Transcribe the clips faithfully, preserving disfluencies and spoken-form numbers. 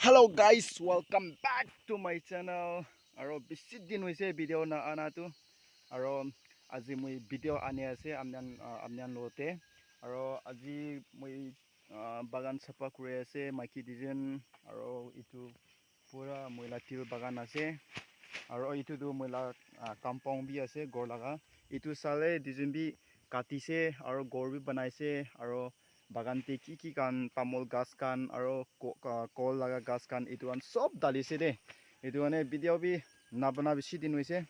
Hello guys, welcome back to my channel. Aro bishi din hoise video na ana tu. Aro aji moi video ani ase amnian uh, amnian lote. Aro aji moi uh, bagan sapa kuri ase maiki dijon. Aro itu pura moi la til bagan ase. Aro itu tu moi la uh, compound bi ase ghor laga. Itu sale dijon bi katise aro ghor bi banaise aro bagan te ki ki khan tamul ghas khan aro ko- ah, kol laga ghas khan etu khan sob dali se de. Etu karne video bi nabana bishi din hoise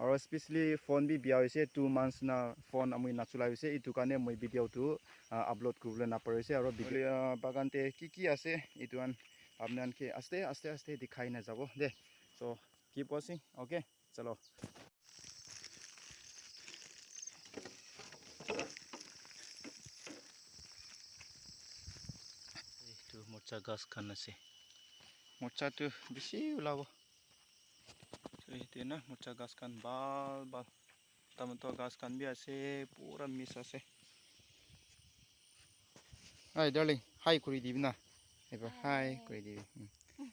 aro specially phone bi bia hoise two months na phone amui nachulai hoise etu karne moi video tu ah, upload kuribole napari ase aro video ah, bagan te ki ki ase etu khan apni khan ke aste aste aste dikhai na jabo de. So keep watching, okay. Chalo. Etu morcha ghas khan ase. Morcha tu bishi ulabo. So yate na morcha ghas khan bhal bhal. Tomato ghas khan bi ase, pura mix ase. Hi darling, hi kuri dibi na. Eba hi kuri dibi. Hmm.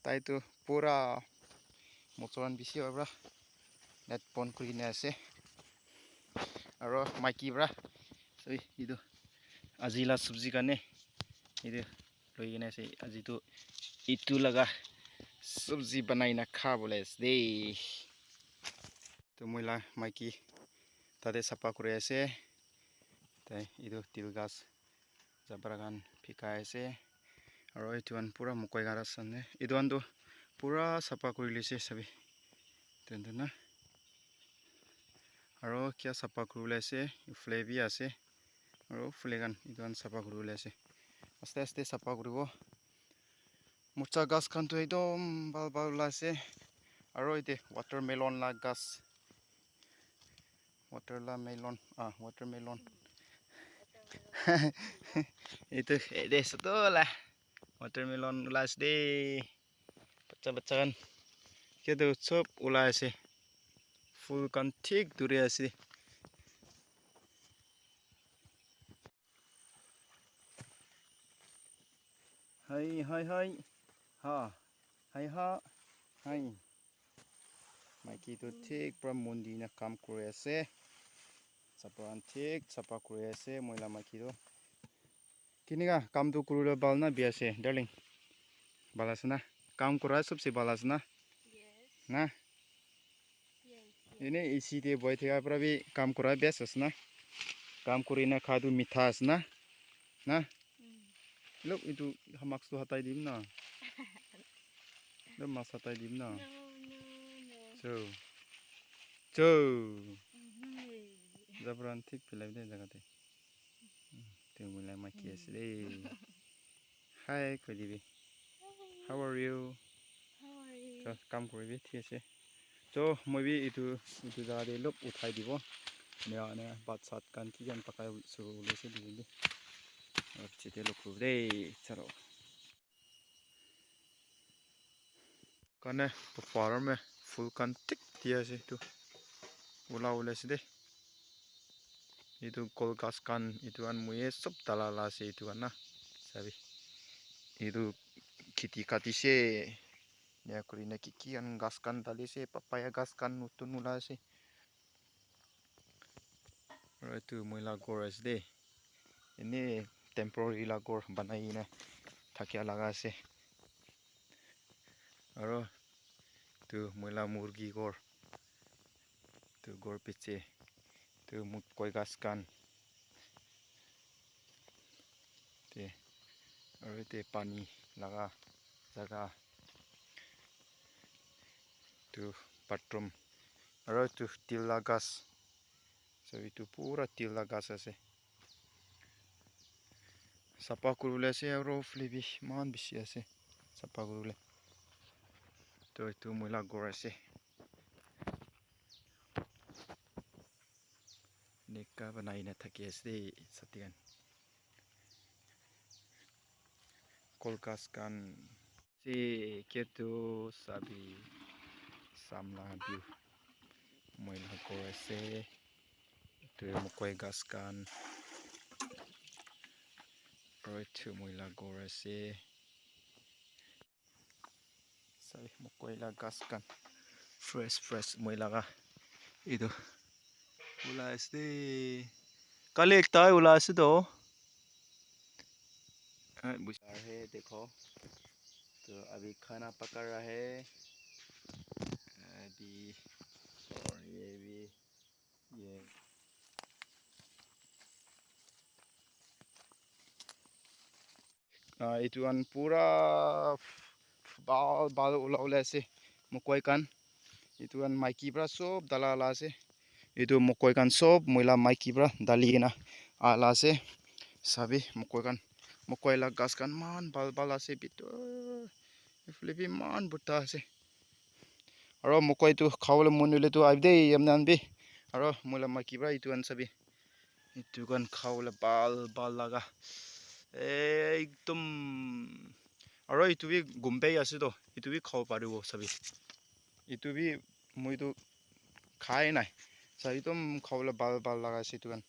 Tai tu pura mochoran bishi hoy pra net pon kuri kena ase aro maiki pra soi etu aji la sabji karne etu loi kena ase aji tu etu laga sabji banai na kha bole ase de. Tu moi la maiki tate sapa kuri ase. Tai etu til ghas jabra khan phikai ase. Aro etu khan pura mokoi khan ase ne. Etu khan tu pura sapa kuri lise sabi. Tente na. Aro kia sapa kuri bole ase. Fle bi ase. Aro fle khan etu khan sapa kuri bole ase. Aste aste sapa kuribo. Morcha ghas khan tu ekdom bhal bhal ulai ase. Aro ite watermelon la ghas. Water la melon, ah, watermelon. Itu, ede suto la. Watermelon ulai ase de. Bacha bacha khan. Kya tu sob ulai ase. Phul khan thik duri ase. Hai, hai, hai. Ha. Hai, ha. Hai. Maiki tu thik pra mon di na kam kuri ase. Sapa khan thik sapa kuri ase, moi la maiki tu. Kinika kam tu kuribole bhal na biya ase, darling? Bhal ase na? Kam kura sob se bhal ase na? Yes. Na? Yes, yes. Ene A C te bohi thaka pra bi kam kura best ase na? Kam kuri na kha tu mitha ase na? Na? Mm. Lok itu mask tu hatai dim na. Lok mask hatai dim na. No, no, no. So. So. Mhm. Jabran thik pilai de jaga te. Te moi la maiki ase de. Hi, koi dibi. How are you? How are you? So, kam kuri bi, thik ase. So, moi bi itu, itu jaga te lok uthai dibo. Ena, ena, bhat sat khan ki khan pakai suru hoise dibi de. Aur chite lok kuru de, chalo. Kane, pahar me phul khan thik di ase itu. Ula ula ase de. Itu kol ghas khan, itu khan muiye sob dala la ase itu khan na. Sabi. Itu kheti katise. Ena kurina ki ki khan ghas khan dali ase, papaya ghas khan nutun ula ase. Aro etu moi la ghor ase de. Ene temporary la ghor banai kena thakia laga ase. Aro etu moi la murgi ghor. Etu ghor piche. Etu mukoi ghas khan. Te, aro yate pani laga jaga. Etu bathroom. Aro etu til la ghas. So, etu pura til la ghas ase. Sapa kuribole ase aro phule bi eman bishi ase sapa kuribole. To etu moi la ghor ase. Enika banai na thaki ase de sati khan. Kol ghas khan. Se ketu sabi samla view. Moi la ghor ase. Etu mokoi ghas khan. Aro etu moi la ghor ase. Sabi mokoi la ghas khan fresh fresh moi laga etu ulai ase de. Kali ekta ulai ase to. Hai, bus-, aa hai, dekho. To abhi khana paka raha hai. Abhi, aur ye bhi, ye. Ah, etu khan pura bhal bhal ula ula ase mokoi khan. Etu khan maiki para sob dala la ase. Etu mokoi khan sob moi la maiki para dali kena ala ase. Sabi mokoi khan, mokoi la ghas khan eman bhal bhal ase bitor. Ephale bi eman bhutta ase. Aro mokoi tu khabole mon hoile tu ahibi de yamna khan bi. Aro moi la maiki para etu khan sabi. Etu khan khabole bhal bhal laga. Ekdum. Aro etu bi gumbei ase to. Etu bi khabo paribo sabi. Etu bi moi tu khai nai. Sa ekdum khabole bhal bhal laga ase etu khan.